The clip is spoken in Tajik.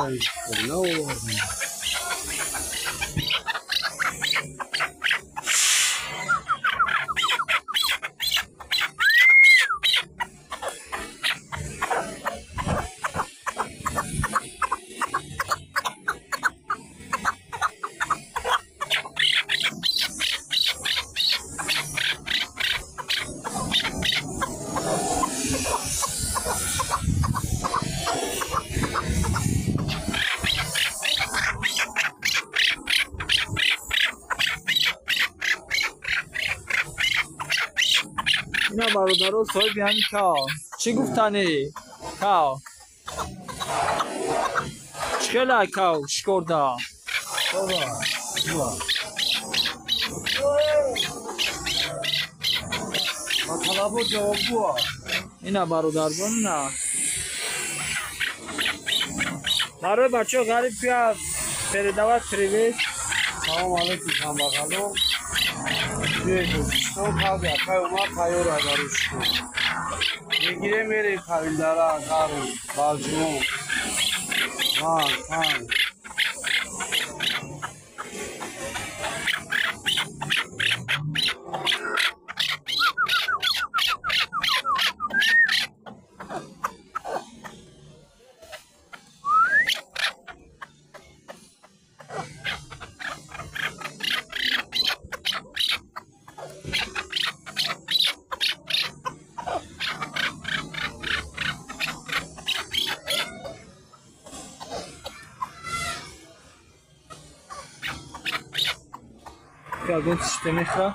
Наовардем. Ина бародаро, соҳиби ҳамин кав чӣ гуфтанӣ? Кав чӣ хела, кав шикорда? Ба талабот ҷавобгӯ. Ина бародарҷон, ина барои бачаҳо ғариб кӯя передавать привет. Салом алейкум, камбағалон. Биёед, Тоҷикистон, тавби акай омад, тайёр агарушку. Мегирем, мерем Тавилдара, Ғарм, Балҷумон, Ван, Панг. Ягон чиз мехӯра?